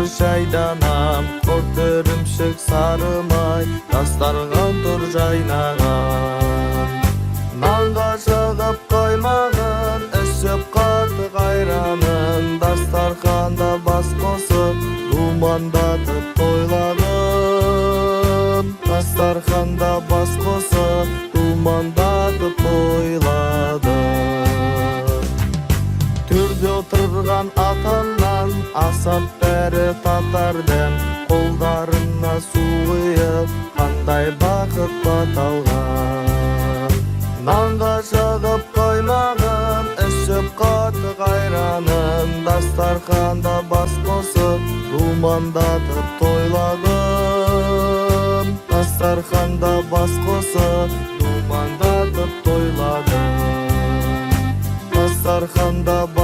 шайданам, құрт, ірімшік, сары май, дастархан тұр жайнаған. Нанға жағып қаймағын, ішіп қатық айранын, дастарханда бас қосып, думандатып тойладым. Дастарханда бас қосып, думандатып тойладым. Төрде отырған атамнан асап, бәрі татар дәм, қолдарына су құйып, қандай бақыт баталған. Нанға жағып қаймағын, ішіп қатық айранын, дастарханда бас қосып, думандатып тойладым. Дастарханда бас қосып, думандатып тойладым. Дастарханда бас